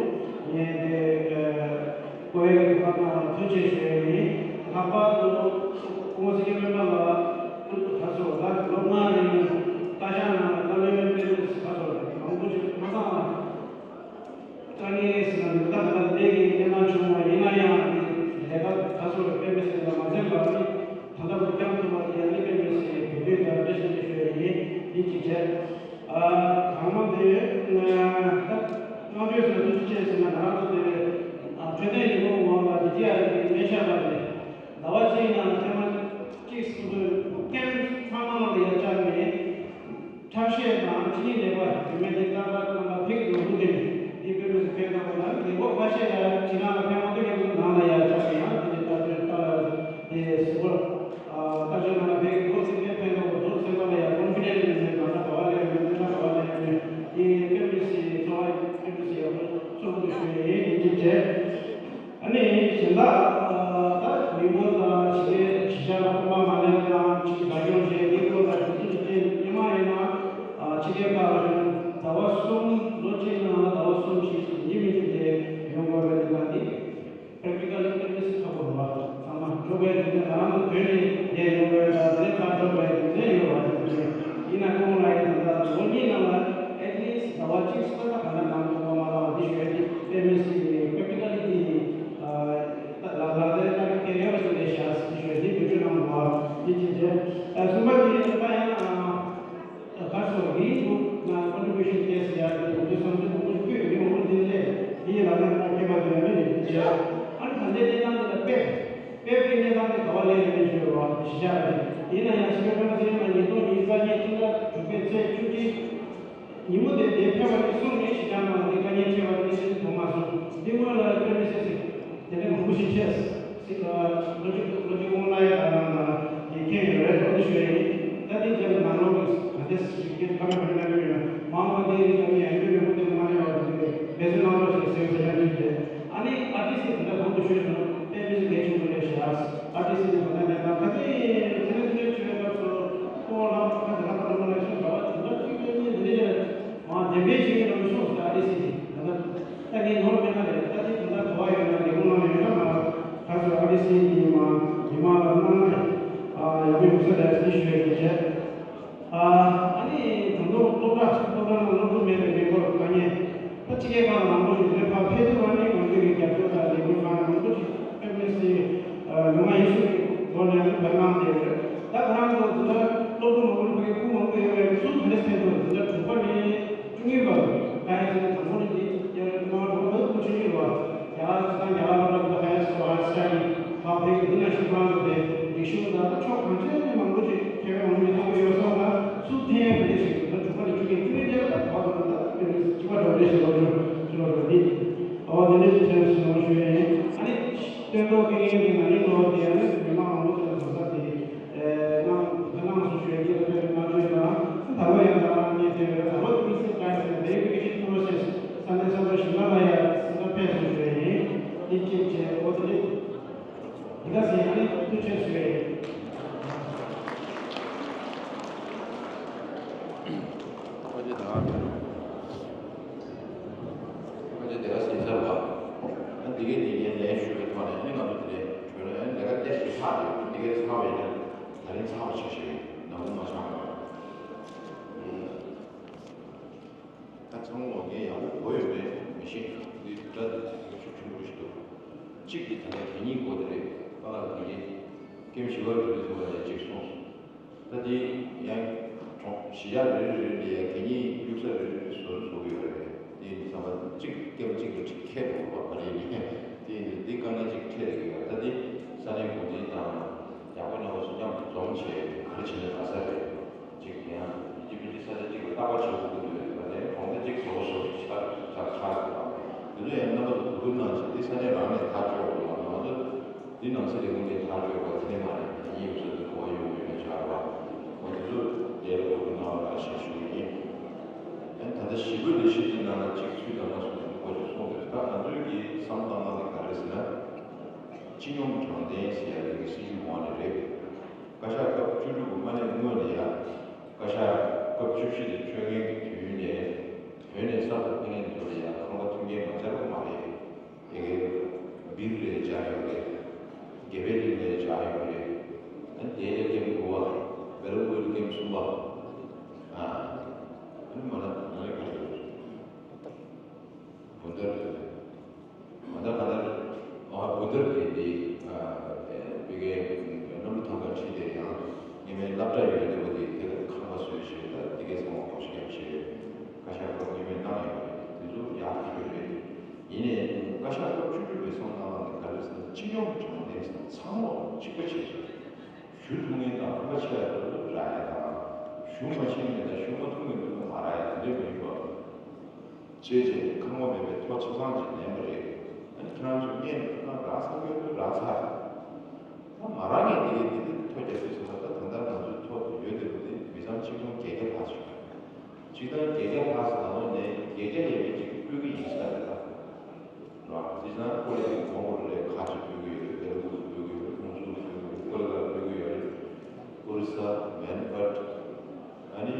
ངས་དེ་ཨ། བཀོད་ཡིག་གི་ཁ་ནང་ལ་ཐུགས་རྗེ་ཆེ་ཞུ་ཡ་ཡིན། ལྷག་པར་དུ་སྐུ་ངོ་སྲིད་སྐྱོང་སྤེན་པ་ལགས་ད་སོ་ད་ལོ་ལྔ་རིང་བཀའ་ཤག་ནང་ལ་བཀའ་བློན་དཔེ་མི་སྲིད་ད་སོ་མང་པོ་ཞིག་མ་ཚང་བ་དཀའ་ངལ་ཟེར་ན་མི་ད་ག་ད་ལས་ཀྱི་སྐད་ནང་བྱུང་བ་ཡིན་ན་ཡང་ལས་ཀ་ད་སོ་དཔེ་མི་སྲིད་ལ་མ་འཛེམ་པར་ནི་ད་ལྟ་བུ་སྐྱོང་ཐུབ་པ་དེ་ཡང་ནི་དཔེ་མི་སྲིད་གུས་འདུད་དང་བཀྲ་ཤིས་བདེ་ལེགས་ཞུ་ཡ་ཡིན། འདི་གཅིག་བྱས། ཨ། དང་པོ་དེ་ད་དམངས་ཁྲོད་ཟེར་ན་ཐུགས་རྗེ་ཆེ་ཟེར་ན་ང་རང་ཚོ་དེ་ཨ་འཕྲོད་བསྟེན་ཉིན་མོ་ངོ་ལ་འདི་ཅི་ཡ་རེད་དེ་སྨན་ཤག་ལ་རེད། ཟླ་བ་གཅིག་ནང་ཐེངས་མ་གཅིག་སུ་དུ་ཀེམ་ཚང་མ་ལ་ཡར་བཅར་ནས་ཁྲག་ཤེད་དང་གཅིན་སྙི་ལེགས་པ་དེ་མིན་དེ་ལྟ་བ་རྣམ་པ་ཕེག་ཏུ་འདུག་དེ་འདི་དཔེ་མི་སྲིད་ཕན་ཐོགས་པ་དང་ཉིན་གུང་ཁ་ཤས་ཡར་ཕྱི་ནང་ལ་ཕན་མ་ཐོགས་ཀྱི་འདུག་ནང་ལ་ཡར་བཅར་ནས་ཡང་དེ་ལྟ་དོན་ལྟ་ལ་དེ་གཟུགས་པོ། ཨ། ལྟ་སྤྱོད་ནང་ལ་ཕན་གྱི་འདུག་སེམས་ཅན་ཕན་ཐོགས་པ་འདུག་སེམས་པ་ལ་ཡང་ཀོན་ཕི་ཌེན་སི་ཡོད་མེད་ནང་ལ་ག་བ་ལ་ཡོད་མེད་སེམས་པ་ག་བ་ལ་ཡོད་མེད་དེ་དཔེ་མི་སྲིད་ཚོར་བ་དཔེ་མི་སྲིད་ཡག་པོ་ཚོར་གི་འདུག་ཞུ་ཡ་ཡིན། ཡིན་གཅིག་བྱས། ཨ་ནི་གཞན་དག་ད་མི་འབོར་དང་ཕྱི་རྒྱལ་ཕྱི་རྒྱལ་ལ་ཁང་པ་མ་ལེན་དང་ཕྱི་རྒྱལ་སྦྱོང་བྱས་མི་འབོར་དང་དེ་ཚོ་ཅི་སྙེ་མ་ཡིན་ན་ཕྱི་རྒྱལ་ཁག་ལ་ཟླ་བ་གསུམ་ལོ་གཅིག་ནང་ལ་ཟླ་བ་གསུམ་ཞིག་ཡིན་མི་འགྲིག་དེ་ཡོང་དགོས་པའི་དེ་དང་དེ། པེག་ཊི་ཀལ་ལི་དཔེ་མི་སྲིད་ཁག་པོ་རེད་བ། ཚང་མ་འགྲོ་བའི་རྒྱུ་མཚན་ང་རང་ཚོ་བོད་ནས་བསྡད་ཡོང་བའི་ད་དེ་ནས་ཕར་འགྲོ་བའི་རྒྱུ་མཚན་ཡོད་བ་དེ་ཚོ་ཡིན་ན་ཁོང་ལ་ཡིན་ད་ལོ་གཉིས་ནང་ལ་ཨེ་ཊི་ལིསྚ་ཟླ་བ་གཅིག་སོ་ད་ག་ན་ནང་ཐོག་མ་མ་ལངས་འདི་ཞུ་ཡ་དེ་དཔེ་མི་སྲིད་པེག་ཊི་ཀལ་ལི་དེ་ལ་ལ་ལ་ད་གི་ཡོད་པ་ཞིག་རེད། ཡོད་པའི་ཞུ་བ་གཞི་བཞག་རེད། ཡིན་ན་ཡང་གཞི་རྒྱ་ཕན་ཚུན་ལ་ཉིས་སྟོང་ཉི་ཤུ་རྩ་གཉིས་སྤྱི་ཟླ་དྲུག་པའི་ཚེས་བཅུ་གཅིག་ཉིན་མོ་དེ་དེ་ཕེབས་པ་ནས་བཟུང་ནས་གཞི་བཞག་ནང་ལ་དེ་དཀའ་ངལ་འཕྲད་པ་དེ་ཤེས་ཐུབ་མ་སོང་། འདི་སྔོན་ལ་དཔེ་མི་སྲིད་ཟིག་དེ་ནས་མང་པོ་ཞིག་བྱས། སྲིད་ལ་ལོ་གཅིག་ལོ་གཅིག་སྔོན་ལ་ཡ་ནང་ལ་དེ་ཁྱེད་ཡོད་རེད་འོ་དེ་ཞུ་ཡ་ཡིན། ད་དེ་རྗེས་ལ་ནང་ལོགས་ཀྱི་ག་འདྲས་ཞིག་གི་བཀའ་མོལ་ག་འདྲ་གནང་གི་ཡོད་ན་མང་བ་དེ་ཡིན་ཀྱང་ཡང་ཡོད་ཡོད་པོ་དེ་མ་གནས་པ་དེ་འབད་བརྩོན་གནང་རོགས་ཞེས་ཟེར་བ་ཞིག་ཡང་བྲིས་ཏེ། ཨ་ནི་ཨར་ཊི་སི་དེ་འདྲ་གོང་དུ་ཞུས་སོང་དཔེ་མི་སྲིད་གལ་ཆེན་པོ་རེད་ཤག་ཨར་ཊི་སི་དེ་གོང་ན་མེད་ན་ཁ་སང་ཚེ་ནས་ཚེ་ནས་ཆོས་སྐབས་སུ་ཁོང་ལ་ཁ་ཟེར་ལ་ཁ་ལ་ཁ་ལ་ཤོག་ག་བ་དེ་འདྲ་ཅིག་དཔེ་མི་འདི་འདྲ་ཅིག་མ་བདེན་པའི་ཞིག་ཡིན་ནམ་ཤོག་ཟེར་ཨར་ཊི་སི་དེ་ད་ལྟ་ད་ངས་ནོར་མེད་ན་རེད། ད་དེ་དེ་འདྲ་གོ་བ་ཡོད་ན་ལས་ཁུངས་ནང་ཡོད་ན་མ་ཁ་སོ་ཨར་ཊི་སི་དེ་མ་མི་མང་ལ་གནང་ན་ཡག་པོ་ཡོང་ས་རེད་ཟེར་ཞུ་ཡ་གི་བྱས། ཨ་ནི་ད་དུང་སློབ་གྲྭ་སློབ་གྲྭ་ནང་སློབ་ཕྲུག་མེད་པའི་མི་འབོར་དཀའ་ངལ་ད་ཕྱི་རྒྱལ་ཁག་ལ་མང་པོ་ཞིག་ནས་ཕར་ཕེབས་ཐུབ་པ་ནི་ང་ཚོའི་གི་རྒྱབ་སྐྱོར་དང་ལས་འགུལ་ཁང་མང་པོ་ཞིག་ཕེབས་མེད་སྲིད། ལུང་པ་ཡིན་ཤོས་ཀྱི་སྒོ་ནས་ནི་བར་གནང་བསྡད་ཡོད། ད་ཁོ་རང་ཚོ་འཛིན་གྲྭ་སློབ་ཕྲུག་མང་པོ་ནི་ཕ་གི་ཁུངས་མང་པོ་ཡོད་པའི་སུ་ག་རེ་ཟེར་འདུག་འཛིན་གྲྭ་དྲུག་པ་ནས་བཅུ་གཉིས་བར་དུ་ད་ཡིན་ཟེར་ན་དང་པོ་ནི་འདི་རྒྱལ་བའི་ཐོག་མར་གྲུབ་པ་བུ་ཆུང་ཆུང་བ། རྒྱ་གར་ཁ་སང་རྒྱ་གར་སློབ་གྲྭ་དང་ཧའི་སི་ཧའི་སི་ཊ་ཌི་ཕར་ཕེབས་ཀྱི་འདི་ན་ཤི་ཁང་དུ་དེ་རིག་གཞུང་དང་ཕྱོགས་གང་ཅིའི་ནས་མང་པོ་ཅིག་མཁས་པའི་མང་པོ་ཅིག་མཐོང་གི་ཡོད་སོང་ལ་སུ་འཐེན་ཡང་མི་འདྲ་ཞིག་ད་དྲུག་པ་ནས་བཅུ་གཉིས་བཅུ་གཉིས་དེ་ལ་བག་དང་ད་དཔེ་མི་སྲིད་སྐྱིད་པ་འདྲ་བོ་རེད་ཞེས་ལོ་རྒྱུས་ཞུ་བ་རེད་འདི། ཨོ་དེ་འདྲ་ཞིག་བྱས་སོང་ཞུ་ཡ་ཡིན། ཨ་ནི་སྟོན་ཐོག་དཀའ་ངལ་འདི་ན་ནིང་ལོ་དེ་ཡང་ནི་མི་མང་མང་པོ་ཅིག་ལ་གོ་ས་དེ་གནང་གནང་སོང་ཞུ་ཡ་སྐྱིད་པ་དཔེ་མི་སྲིད་དང་ད་ལོ་ཡང་ད་ངས་དེ་བས་ད་ལོ་དེ་མི་སྲིད་དཀའ་ངལ་དེ་བེ་རི་ཕི་ཀེ་ཤན་པོ་རོ་སེ་སི་ས་གནས་ས་ཆ་ཞིག་ལ་ལ་ཡ་སི་ད་ཕེབས་སོང་ཞུ་ཡ་ཡིན། འདི་གཅིག་བྱས་ཨོ་དེ་ནི། འདི་ག་ཟེར་ཡ་ནི་ཐུགས་རྗེ་ཆེ་ཞུ་ཡ་ཡིན། ཁོ་ཚོས་ད་ག་ཁོ་ཚོས་དེ་ག་ཟིན་ཚར་བ། ཨ་འདི་གའི་འདི་གའི་ལན་ཞུ་བའི་ཐོག་ནས་ནི་ང་ཚོ་དེ་ནས་གྲོས་ལན་ལས་ཀ་ལྟེ་ཞིག་ལྷག་ཡོད་འདི་གའི་ཚར་བའི་ནི་ད་རིང་ཚར་བ་ཆགས་ཞེས་ནམ་བུ་མ་ཆགས་པ། ད་ཚང་མ་ངས་ཡག་པོ་གོ་ཡོད་མེད་མི་ཤེས། འདི་བསྡུར་གྲྭ་འདི་ཚིག་ཤུགས་ཆེན་པོ་ཞིག་འདུག་གཅིག་འདི་ད་ལྟ་གད་སྙིགས་སྐོར་དེ་རེད། པཱ་ལགས་དེ་གས་ཀེམ་བཞི་པ་རེ་རེ་ཚོ་བ་ལས་གཅིག་གསུངས་སོང་། ད་དེ་ཡང་གྲོང་གཞིས་ཆགས་རེ་རེ་རེ་ལ་ཡང་གད་སྙིགས་གཡུག་ས་རེ་རེ་རེ་བཟོ་རེ་བཟོ་གི་ཡོད་རེད། དེ་ཡིན་ཙང་མ་གཅིག་ཀེམ་གཅིག་ལ་གཅིག་ཁྱེར་འགྲོ་བ་མ་རེད་ནས་དེ་ཡིན་དུས་འདི་དཀའ་ངལ་གཅིག་འཕྲད་ཀྱི་ཡོད། ད་དེ་ས་གནས་འགོ་འཛིན་དང་ཡག་པོ་རྣམ་པ་ཚོ་མཉམ་དུ་འཛོམས་བྱས་ག་རེ་བྱས་ན་དགའ་ས་རེད། གཅིག་དེ་ཡང་ཡིན་གཅིག་མིན་གཅིག་ས་ཆ་གཅིག་ལ་རྟག་པར་བྱེད་དགོས་ཀྱི་འདུག་ད་ལྟའི་གྲོང་སྡེ་གཅིག་བཟོ་བཟོ་ཆགས་ཆགས་ཆགས་ཡོད་པ། དེ་ཚོ་ཡང་རྣམ་པ་ཚོ་གོ་བསྡུར་གནང་བྱས་དེ་ས་གནས་རང་ནས་ཐག་གཅོད་དགོས་པ་ང་ཚོ་འདི་ནང་སྲིད་ལས་ཁུངས་ནས་ཐག་གཅོད་དགོས་དེ་ནས་མ་རེད། དེ་ཡིན་ཡོད་ཚོད་དུ་གོ་བ་ཡོང་ཡོད་ན་ཆགས་པ། འོ་དེ་ཚོ་ལས་ལ་གོ་བསྡུར་གནང་བ་ལ་ཞེས་ཞུ་གི་ཡིན། ཡང་ད་ལྟ་ཞི་རྒོལ་ལས་གཞི་དེ་ནང་ལ་གཅིག་ཚུད་དང་མ་ཚུད་དེ་ཁོ་ཅིག་གསུངས་འདུག་ད་ང་ཚོའི་གི་བསམ་བློ་བཏང་སྟངས་དེ་ག་རེ་ཟེར་ན། སྤྱི་སྙོམས་དྲང་བདེན་ཟེར་ཡ་གི་སྲིད་ཇུས་ངོ་མ་ནས་རེད། བཀའ་ཤག་སྐབས་བཅུ་དྲུག་གི་མ་སླེབས་སྔོན་ནས་ཡ། བཀའ་ཤག་སྐབས་བཅུ་བཞི་དེ་ཆོད་མཁན་གྱི་དུས་ཡུན་ནས། བོད་ནས་གསར་དུ་ཕེབས་མཁན་ཚོ་ལ་ཡ་ཁང་པ་མཐུན་རྐྱེན་མ་སྦྱར་བ་མ་རེད། དེ་གའི་སྦིར་ལས་སྦྱར་ཡོད་རེད། དགེ་བའི་གླིང་ལས་སྦྱར་ཡོད་རེད། ཨ་ནི་དེ་ལས་ཀེམ་དགུ་པ། བེ་ར་ཝུལ་ཀེམ་གསུམ་པ། ཨ་ནི་མ་ན་ན་ནི་ག་རེ་ཡོད་རེད། བུན་དར་རེད། མ་ད་ག་ལ་ཨ་བུ་དར་དེ་དེ་ཨ་བི་གའི་རྣམ་པ་ཐང་ག་ཁྲིད་དེ་ཡང་ཉི་མའི་སློབ་གྲྭ་ཡོད་དེ་བ་དེ་དེ་ལ་ཁང་པ་བཟོས་བྱས་ད་དེ་གའི་ཚང་མ་གོ་ཤེས་བྱས་བཀའ་ཤག་སྐབས་ཉི་མའི་གནང་ཡོད་རེད། དེ་ཚོ་ཡག་ཐག་ཆོད་རེད། ཡིན་ནའི་བཀའ་ཤག་སྐབས་བཅུ་དྲུག་པའི་སང་གནང་སྟངས་དེ་ག་རེ་ཟེར་ན་སྤྱི་སྙོམས་དྲང་བདེན་ཟེར་ན་ཚང་མ་གཅིག་པ་བྱས་བྱས་ཞུ་ཐུབ་མཁན་དང་ཕན་པ་ཆེ་བ་དེ་ཚོ་རག་ཡ་དང་ཞུ་མ་ཤེས་མཁན་དང་ཞུ་མ་ཐུབ་མཁན་དེ་ཚོ་མ་རག་ཡ་དེ་འདྲ་མ་ཡིན་པ། བྱས་རྗེས་ཁང་པ་མེད་པའི་ཐོ་ཆ་ཚང་ཅིག་ལེན་པ་རེད། ཨ་ནི་ཁྱེད་རང་ཚོས་བརྙན་དུ་ཐུག་ན་རག་ས་ཁོས་ཐུག་རག་ཚར། ད་མ་རག་མཁན་དེ་གས་དེ་དུས་ཐོ་རྒྱག་དུས་ཙམ་པ་ད་ད་ལྟ་ང་ཚོའི་ཐོ་དེ་ཡོད་དེ་རུ་དེ་མི་ཚང་ཆིག་སྟོང་བརྒྱད་བརྒྱ་ལྷག་ཅིག་སྤྱིར་བཏང་བརྒྱད་བརྒྱ་ལྷག་ཙམ་ནང་ལོགས་ནས་བརྒྱད་བརྒྱ་ཡས་མས་ཅིག་སྤྲོད་ཀྱི་ཡིན་ས་རེད་ད། ར་དེ་ཙང་ཀོ་ལི་གི་མོང་གོ་ལི་ལ་ཁ་ཅིག་སྤྲོད་ཀྱི་ཡོད་རེད། བེ་ལ་རུ་སི་སྤྲོད་ཀྱི་ཡོད་རེད། ཧུན་སུར་སྤྲོད་ཀྱི་ཡོད་རེད། ཀོ་ལི་གྷལ་སྤྲོད་ཀྱི་ཡོད་རེད། ཨོ་རི་ས་མེན་བྷཊ། ཨ་ནི་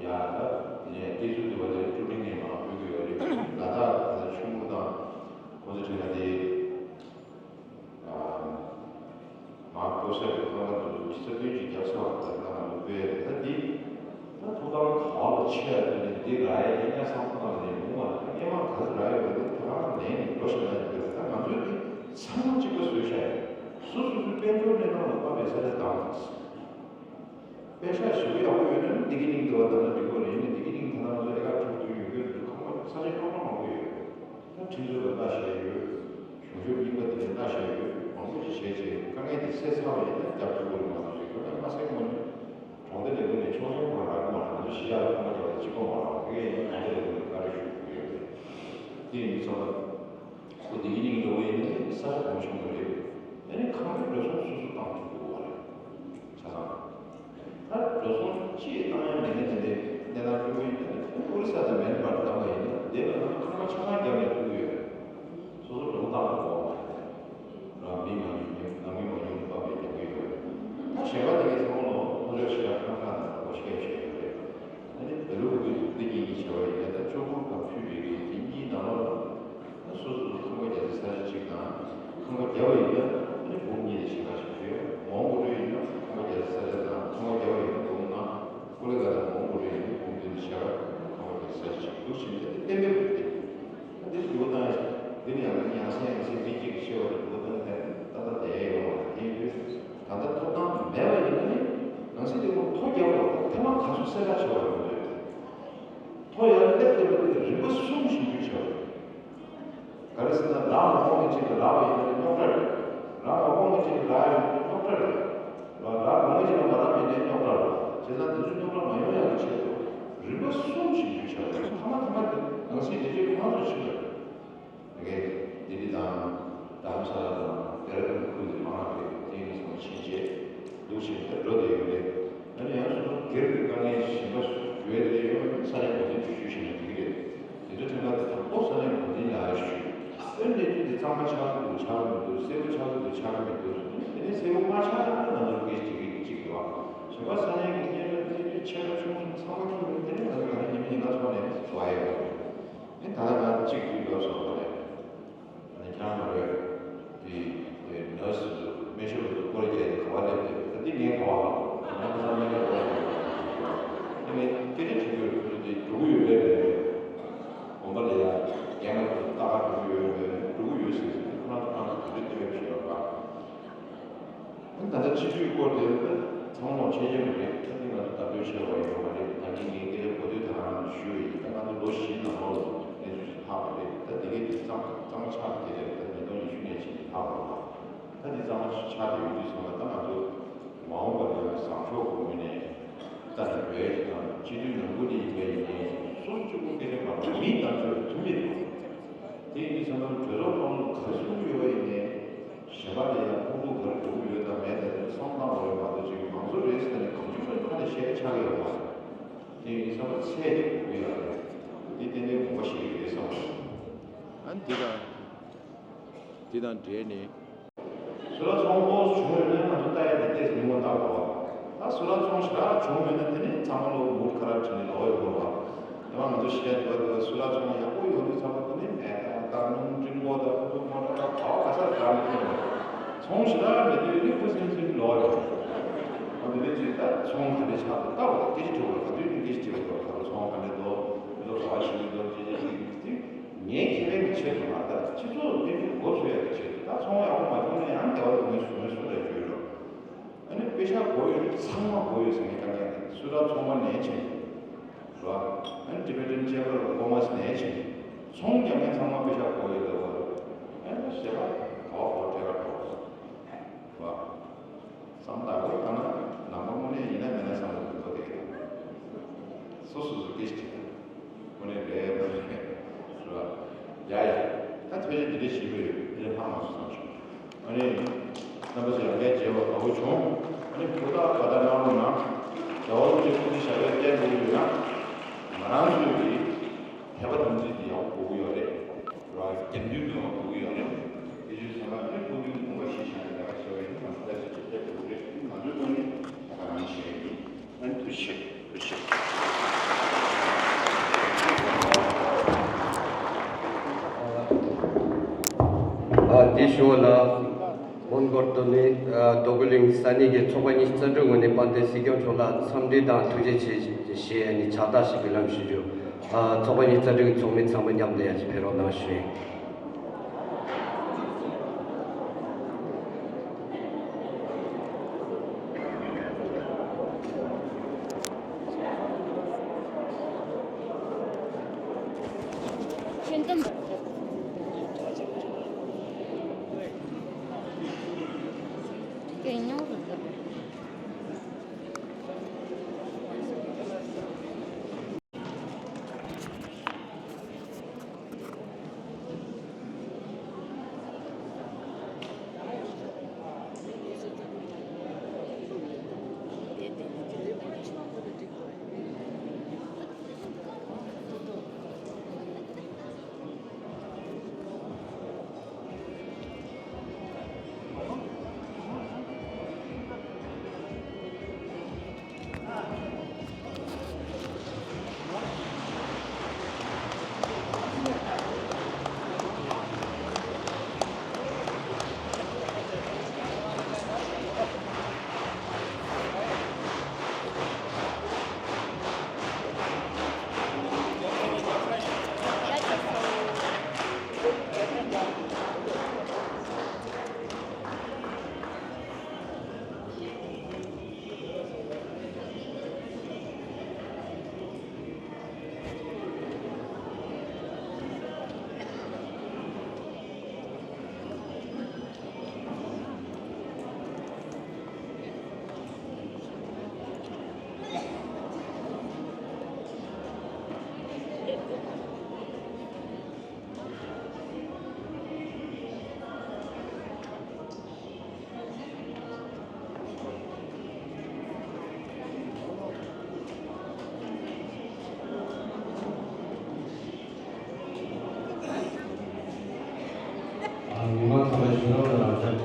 ཡ་ད་ནས་སྐྱེ་ཚུལ་དུ་བ་དེ་ཀྲུ་ཀྲིང་ནས་མར་སྤྲོད་ཀྱི་ཡོད་རེད། ལ་དྭགས་ད་ཆུ་མུར་དང་ཁོ་ཚོ་དྲན་ན་དེ་མར་ཀོ་ས་ཀྱི་ཁང་པ་དུ་ཆུ་ཚོད་བདུན་གྱི་རྒྱབ་ཚ་བ་དང་ད་ང་ཚོ་སྤོས་རེད། ད་འདི་ད་ཐུགས་དམ་ག་བ་ལ་ཆེ་ཡ་དུ་ནས་འདི་ར་ཡ་ཡིན་ཡ་བསམ་བློ་བཏང་ནས་ཡོང་བ་ལ་སྔས་མ་ག་ཚོད་ར་ཡ་བ་འདི་ད་ག་ནས་ནས་འགྲོ་ཤེས་ན་ཡོད་རེད། ད་ང་ཚོས་འདི་ཚང་མ་གཅིག་པ་བཟོས་ཤ་ཡ་སོ་སོ་སོའི་དཔལ་འབྱོར་གནས་སྟངས་ལ་དཔག་པའི་ས་ཆ་དང་། པེ་ཤག་ཞེ་པོ་ཡག་པོ་ཡོད་ན་ནི་འདི་གི་གླིང་འདི་བ་དང་ན་འགྲིག་གོ་རེད། ནི་འདི་གི་གླིང་ད་ལྟ་ང་ཚོ་ལས་ཀ་འཕྲོ་མཐུད་ཡོད་རྒྱུ་འདུག་ཁང་པ་ས་ཆ་རྐྱང་རྐྱང་མང་པོ་ཡོད། ད་ཁྲིམས་རྩོད་པ་ལྟ་བྱས་ཡོད། གཞུང་ཕྱོགས་རྙིང་པ་དེ་ལྟ་བྱས་ཡོད། མང་པོ་ཞིག་བྱས་རྗེས་དཀའ་ངལ་དེ་ སེལ་ཚར་བ་ཡིན་ན་རྒྱབ་ཐུབ་ཀྱི་རེད་མ་གཏོགས་ཞིག་ཁོ་ན་མ་སེལ་ངོ་ནས་གྲོང་སྡེ་ལས་ཁུངས་ནས་ཆོག་མཆན་ཁོ་རང་རག་གི་མ་རེད། ང་ཚོ་གཞིས་ཆགས་ལ་ཁང་པ་རྒྱག་པ་གཅིག་པོ་མ་རེད། དེ་གས་ཡིན་ན་གྲོང་སྡེ་ལས་ཁུངས་ནས་བཀའ་འདྲི་ཞུ་དགོས་ཡོད་རེད། དེ་ཡིན་དུས་ཙམ་པ་ཁོ་བདེ་སྐྱིད་གླིང་འགྲོ་བ་ཡིན་ན་ས་ཆ་གང་བྱུང་དུ་རེད། ཨ་ནི་ཁང་པའི་འགྲོ་སོང་སོ་སོ་བཏང་ཐུབ་དགོས་པ་རེད། ཆ་ཚང་། ད་འགྲོ་སོང་ཅི་བཏང་ཡང་མེད་ན་དེ་འདྲའི་གནས་སྟངས་སྤྲོད་ཀྱི་ཡོད་ན་ཨོ་རི་ས་དང་མེལ་བར་བཏང་བ་ཡིན་ན་དེ་ལ་ང་ཚོ་ཁང་པ་ཆ་ཚང་རྒྱབ་ནས་ཐུག་གི་ཡོད། སོ་སོ་འགྲོ་སོང་བཏང་དགོས་པ་མ་རེད། རང་མི་མང་ཉུང་ཉུང་ནང་མི་མང་ཉུང་ཉུང་སྤམ་པའི་རྒྱབ་ཀྱི་ཡོད། ད་གཞན་པ་དེ་གའི་ཚང་མ་ལོ་ལྷོ་ཕྱོགས་ཤར་ཁང་ཁ་ནང་ལ་སྐོར་སྐྱོད་བྱས་ཡོད་རེད། ཨ་ནི་བོད་ལུགས་ཀྱི་འདི་གཉིས་ཀྱི་བྱ་བ་ཡིན་ན་ད་ཆོ་འཕྲུལ་གང་ཕུལ་བའི་གི་དེ་གཉིས་ནང་ལོགས་ལ་ད་སོ་སོ་སོ་ཁང་པ་རྒྱག་ས་ས་ཆ་གཅིག་དང་ཁང་པ་རྒྱབ་པ་ཡིན་ན་ཨ་ནི་འབུམ་གཉིས་ནས་ཕྱེད་ཀ་ཞིག་ཡོད། མོན་གྷོ་ཡིན་ན་ཁང་པ་རྒྱག་ས་ས་ཆ་དང་ཁང་པ་རྒྱབ་པ་ཡིན་ན་འབུམ་ལྔ། ཀོ་ལི་གྷལ་མོན་གྷོ་ཡིན་ན་འབུམ་བདུན་ནས་ཕྱེད་ཀ་ཁང་པ་རྒྱག་ས་ས་ཆ་ཞིག་འདུག་བྱས་ནས་ད་གཏན་འབེབས་རེད། ད་འདི་ལ་འགྱུར་བ་བཏང་ཡ། འདི་ལ་ཡང་ཡང་སེ་ཡང་སེ་མི་གཅིག་གིས་ཤེས་པ་ལ་འགྱུར་བ་བཏང་ནས་ད་ལྟ་བསྡད་ཡོད་པ་དེ་ཡིན་དུས་ད་ལྟ་ཐོབ་ཐང་མེད་པ་ཡིན་ན་ནི་ནང་སྲིད་དེ་ཁོ་ཐོ་རྒྱག་དགོས། ཐ་མ་ག་ཚོད་གསལ་བསྒྲགས་བྱས་པ་ཡོང་དུས་ཐོ་ཡར་སླེབས་སླེབས་པ་དེ་རིམ་པ་གསུམ་ཞིག་འཇུག་བྱས་པ་རེད། ག་རེ་ཟེར་ན་ལག་མ་འོང་མཁན་ཅིག་ལ་ལབ་པ་ཡིན་ན་རྙོག་དྲ་རེད། ལག་མ་འོང་མཁན་ཅིག་ལ་ལབ་ཡོང་ན་རྙོག་དྲ་རེད། ལག་ལག་འོང་མཁན་ཅིག་ལ་མ་ལབ་ཡིན་ན་རྙོག་དྲ་རེད། བྱས་ཙང་དེ་ཚོ་རྙོག་དྲ་མ་ཡོང་ཡག་གི་ཆེད་དུ་རིམ་པ་གསུམ་ཞིག་འཇུག་བྱས་པ་རེད། ཐ་མ་ཐ་མ་དེ་ནང་སྲིད་བདེ་སྤྱོད་ཁོ་རང་ཚོ་ཕྱིན་པ་རེད། དེ་གའི་ལྡི་ལི་དང་དྷརམ་ས་ལ་དང་ལྡེ་ར་ལྡུན་ཁུལ་དེ་མང་བ་རེད། དེ་ཡིན་ཙང་ཕྱིན་ཆད་འདུག་བྱས་ནས་འགྲོ་བསྡད་ཡོད་རེད། ཨ་ནི་ཡང་སོ་སོ་སྒེར་གྱི་དཀའ་ངལ་གཞན་པ་ཡོད་རེད། ཡོད་ན་ས་གནས་འགོ་འཛིན་དུ་ཞུས་བྱས་ན་འགྲིག་གི་རེད། དེ་ཚོ་ཁྲིམས་ཁང་དེ་དང་པོ་ས་གནས་འགོ་འཛིན་ལ་ཞུས། ཨ་ནི་གནས་ཚུལ་དེ་གཙང་མ་ཆགས་ཀྱི་འདུག་ཆགས་ཀྱི་མི་འདུག་གསལ་པོ་ཆགས་ཀྱི་འདུག་ཆགས་ཀྱི་མི་འདུག་དེ་ནས་གསལ་པོ་མ་ཆགས་ན་ང་ཚོ་སྐད་ཆ་དྲི་གི་གཅིག་རེད་བ། གཞན་པ་ས་གནས་ཀྱི་སྙན་ཞུ་དེ་ཚོ་ཆེ་ཕྲ་ཆུང་གསུམ་ཚང་མ་ཁྱོན་ནས་དེ་ནས་ང་ཚོ་ད་ནི་ཉི་མ་ཉིན་གང་ཚོགས་ནས་འགྲོ་ཡ་ཡོད་རེད། ཨ་ནི་ད་ལྟ་ང་གཅིག་དུས་ཡོད་སོང་བ་རེད། ཨ་ནི་ཁྱེད་རང་ཚོ་རེད། དེ་དེ་ནར་སི་ཚོ་སྨན་ཞབས་ཚོ་སྐོར་རྒྱག་ཡ་ག་པར་སླེབས་ཏེ་ད་འདི་ངས་ག་པར་ཧ་གོ་ང་ཚོ་སྨན་ཁང་སྐོར་རྒྱག་ཡ་ཨ་ནི་སྐད་ཆ་དྲི་དགོས་རེད། ཁོ་ཚོ་དེ་འགྲོ་གི་ཡོད་པས་རེད། དགོན་པ་ལ་ཡ་རྒན་པ་ཚོ་ལྟ་ག་འགྲོ་གི་ཡོད་པས་འགྲོ་གི་ཡོད་ཟེར་ཟེར་ཁོ་རང་ཚོ་ཁོ་རང་ཚོ་དུས་ཚོད་སྟོན་པའི་ཕྱིར་རོགས་པ། ད་ལྟ་སྤྱི་འཐུས་སྐོར་དེ་ཚང་མ་འཆད་ཉན་མ་རེད། ད་འདི་ང་ཚོ་བརྡ་སྤྲོད་བྱས་པ་ཡོད་མ་རེད། ད་ངས་ངའི་སྐད་ཆ་གོ་ཐོས་ད་ག་རང་ཞུས་པ་ཡིན། ད་ང་ཚོ་ལོ་བཞིའི་ནང་ལོགས་ལ་གནས་ཚུལ་ཞིག་ལྷག་པ་རེད། ད་འདི་གའི་དུས་གཙང་གཙང་མ་ཆགས་དེ་རེད། ད་ཉིས་སྟོང་ཉི་ཤུ་ནས་ཕྱིན་ནས་ལྷག་པ་རེད། ད་འདི་གཙང་མ་ཆགས་དེ་ཡོད་དུས་ཚང་མ་ད་ང་ཚོ་མ་འོངས་པ་ལ་བཟང་ཕྱོགས་ཀྱི་ངོས་ནས་ལྟ་ནས་འབད་ཀྱི་དང་སྤྱི་འཐུས་ནང་ཁུལ་ནས་ཡིན་པ་ཡིན་ནའི་སོ་སོ་གཅིག་པུ་སྐད་ཆ་མ་གཏོགས་མིའི་བརྡ་སྤྲོད་ཐུབ་མི་འདུག་དེ་ཡིན་དུས་ཚང་མ་གྲོས་ཚོགས་ཁོངས་ག་རེ་གསུང་གི་ཡོད་པ་ཡིན་ནའི། གཞན་པ་ལ་ཡང་ཕོག་ཐུག་ག་རེ་འགྲོ་གི་ཡོད་དང་མེད་དང་དེ་ཚོ་བསམ་བློ་བཏང་དགོས་པ་མ་གཏོགས་ཅིག་མང་གཙོ་རེད་ཟེར་ནས་གང་བྱུང་ཁ་ནས་བཤད་ཆགས་ཀྱི་ཡོད་མ་རེད། དེ་ཡིན་ཙང་ཚད་ཅིག་དགོས་ཀྱི་ཡོད་རེད། འདི་ཏན་ཏན་དགོངས་པ་བཞེས་ཀྱི་རེད་བསམ་གྱི་འདུག་ཨ་ནི་འདི་དང་འདི་དང་འབྲེལ་ནས། སུ་ལ་ཚོང་ཨོ་བྱུང་ཡོད་ན་ང་ཚོ་ལྟ་ཡ་དེ་ཏོག་ཙམ་སྙིང་པོ་བཏང་དགོས་པ། ད་སུ་ལ་ཚོང་ཞེ་དྲག་བྱུང་མེད་ན་དེ་ནི་ཚང་མ་ལོ་མུར་ཁ་ར་བྱས་ནས་ལོག་ཡོང་དགོས་པ། ཡང་ང་ཚོ་ཤི་ཡ་དུ་བ་དུ་བ་སུ་ལ་ཚོང་ཡག་པོ་ཡོང་དུས་ཚང་མ་དེ་ནི་མེད་ད་ད་སྣུམ་འཕྲིན་སྒོ་ད་ཁུ་ཚུར་མོ་ཊ་ད་བ་ག་ས་འདྲ་མི་ཐོན་པ། ཚོང་ཞེ་དྲག་མེད་དུས་ནི་ཁུ་སིམ་སིམ་ལོག་ཡོང་། ཨ་དེ་ནས་ཅིག་ད་ཚོང་ག་འདྲ་ཆགས་འདུག་ལྟ་བ་སྐད་ཆ་དྲི་བ་ག་དུས་ནས་སྐད་ཆ་དྲི་བ་འདུག་ད་ཚོང་ག་འདྲ་འདུག་མི་ཚོ་ག་བ་ཞིག་འདུག་ཅི་ཅི་ཅི་ཅི། ངའི་ཁེ་ཕན་གྱི་ཆེད་དུ་མ་ལྟ་སྤྱི་ཚོགས་ཀྱི་དཔལ་འབྱོར་མགོ་ཚོས་ཡག་གི་ཆེད་དུ། ད་ཚོང་ཡག་པོ་མ་བྱུང་ན་ཡང་དེ་བ་དུ་མའི་སུ་མའི་སུ་ལ་བརྗོད་རོགས། ཨ་ནི་པེ་ཤ་དགོས་ཡོད་ཚང་མ་དགོས་ཡོད་ཟེར་མཁན་རྐྱང་རྐྱང་རེད། སུ་ད་ཚོང་པ་ནས་བྱས་རེད་བ། ཨ་ནི་ཊི་བེ་ཊན་ཅེམ་བར་ཨོཕ་ཀོ་མར་སི་ནས་བྱས་ཚོང་རྒྱག་མཁན་ཚང་མ་པེ་ཤ་དགོས་ཡོད་ལ་བ། ཨ་ནི་ཞེ་པ་ག་བ་གོ་ཏྲེ་ག་གོ་བ། བསམ་བློ་བཏང་ན་ནང་པ་དངོས་གནས་ཡིན་ན་མིན་ན་བསམ་བློ་འཁོར་བསྡད་ཀྱི་འདུག་སོ་སོ་སོ་སྐད་ཆ་དྲིས་ན་དངོས་གནས་རེད་མ་རེད་རེད་བ། ཡ་ཡ། ད་ཐོས་རྗེ་འདི་འདྲ་ཞིག་ཡོད་ཡོད་འདི་འདྲ་ལྷག་མ་སོང་བསམ་བྱུང་། ཨ་ནི་རྣམ་པ་ཚོ་ཡང་བསྐྱར་མཇལ་བ་དགའ་པོ་བྱུང་། ཨ་ནི་ཕུ་ཐག་པ་ད་གནང་རོགས་གནང་། རྒྱལ་བ་རིན་པོ་ཆེ་སྐུ་ཚེ་ཞབས་པད་བརྟན་དགོས་ཀྱི་ཡོད་ན། ང་རང་ཚོས་ཀྱི་དད་པ་དམ་ཚིག་འདི་ཡག་པོ་དགོས་ཀྱི་ཡོད་རེད། ར་རྒྱབ་མདུན་དུ་ཡང་འགྲོ་གི་ཡོད་རེད། དེ་བཞིན་ཚང་མ་ནི་སྐུ་མདུན་དགོངས་པ་བཞེས་བཞག་ནས་ལས་ཀ་བྱེད་པ་ཡིན་ན་ང་ཚོ་ལས་ཀ་བྱེད་ཐུབ་ཀྱི་རེད། ང་ཚོའི་ཐོག་ནས་ད་ག་རང་བྱས་ཡིན། ཨ་ནི་ཐུགས་རྗེ་ཆེ། ཐུགས་རྗེ་ཆེ། ཨ་དེ་ཞོར་ལ་མོན་གྷོར་དུ་ནི་ཨ་རྡོ་སྐུ་གླིང་ས་གནས་ཀྱི་ཚོགས་པ་ཉི་ཤུ་རྩ་དྲུག་ངོས་ནས་དཔལ་ལྡན་སྲིད་སྐྱོང་མཆོག་ལ་འཚམས་འདྲི་དང་ཐུགས་རྗེ་ཆེ་ཞེས་ནི་ཕྱག་རྟགས་ཤིག་འབུལ་ལམ་ཞུ་རྒྱུ། ཨ་ཚོགས་པ་ཉི་ཤུ་རྩ་དྲུག་གི་ཚོགས་མི་ཚང་མ་མཉམ་དུ་ཡར་ཅིག་ཕེབས་རོགས་གནང་ཞུ་ཡིན། མི་མང་ཚང་མ་བཞུགས་གནང་ལ་རབ་འབྱམས།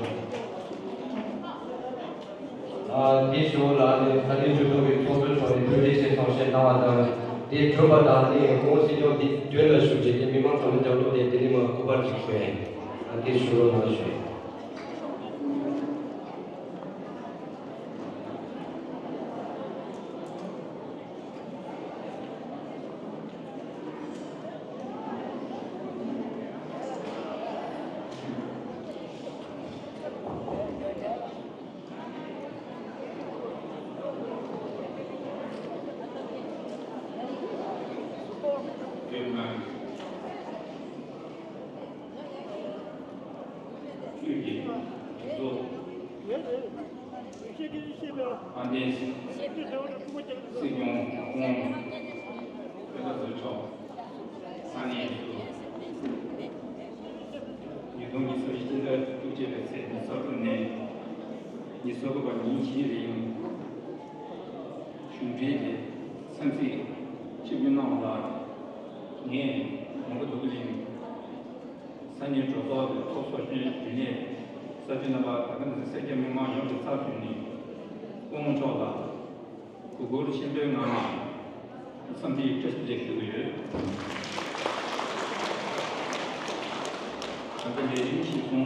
ཨ། དེའི་གཞུག་ལ་ནི་ས་གནས་ཆོས་ཚོགས་ཀྱི་ཚོགས་གཙོའི་ཕྱོགས་ནས་བཀྲ་ཤིས་ཆེད་གསུང་བཤད་གནང་བ་དང་། དེ་གྲུབ་པ་དང་ནི་སྐུ་ངོ་སྲིད་སྐྱོང་འདི་མདུན་ལ་བཞུགས་རྗེས་ནི་མི་མང་ཚང་མ་མཉམ་དུ་ནས་དེ་ནི་མ་སྐུ་པར་ཅིག་ཕུལ་ཡིན། ཨ། དེ་ཞུ་རོགས་གནང་ཞུ། དཔལ་ལྡན་སྲིད་སྐྱོང་སྐུ་ངོ་བོད་པ་ཚོ་མཆོག་ས་གནས་སུ་ཉིས་སྟོང་ཉི་ཤུ་རྩ་བཞི་སྤྱི་ཟླ་བཅུ་གཅིག་པའི་ཚེས་ཉི་ཤུ་རྩ་དྲུག་ནས་ཉི་ཤུ་རྩ་དགུ་བར་ཉིན་བཞིའི་རིང་གཞུང་འབྲེལ་གྱི་འཚམས་གཟིགས་ཆིབས་བསྒྱུར་གནང་བ་ལ་ངས་མོན་གྷོ་འདོད་རྒུ་གླིང་ས་གནས་གྲོས་ཚོགས་ཀྱི་ཚོགས་གཙོ་གཞོན་རིག་གནས་གསར་སྤེལ་རྣམ་པ་དང་ཁམས་སེ་སེར་སྐྱ་མི་མང་ཡོངས་ཀྱི་ཚབ་ཞུས་ནས་སྐུ་ངོ་མཆོག་ལ་གུས་བཀུར་ཆེན་པོའི་ངང་ནས་འཚམས་འདྲིའི་བཀྲ་ཤིས་བདེ་ལེགས་ཞུ་གི་ཡོད། ད་ལྟ་ལས་རིམ་གཞིར་བཟུང་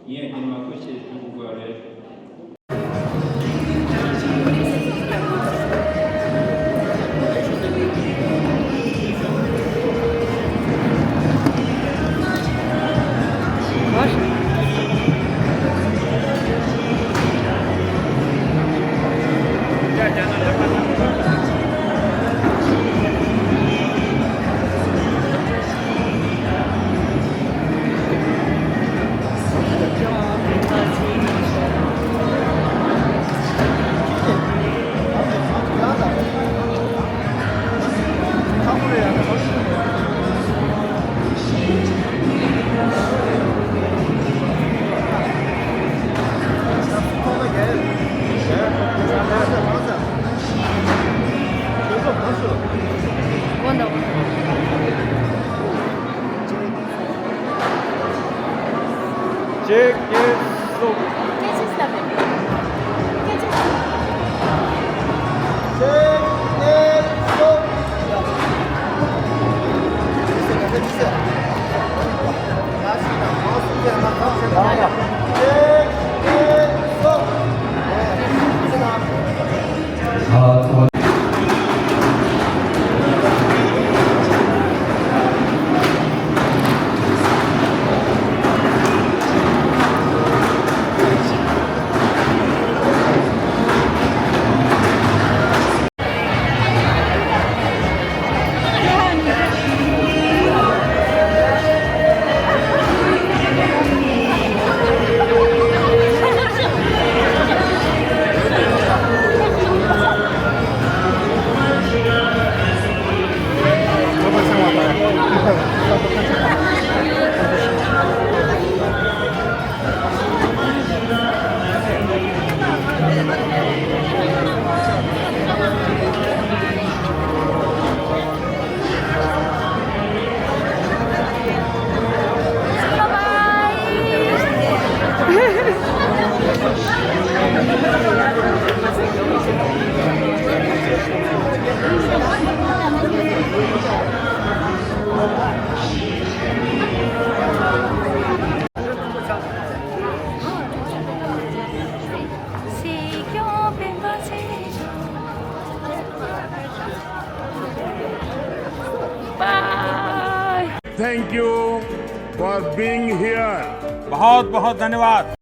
ངས་འདི་མ་ཐུག་ཞེས་ཞུ་དགོས་པ་རེད། ཅེག་ཀེ་སོ། Thank you for being here. बहुत बहुत धन्यवाद।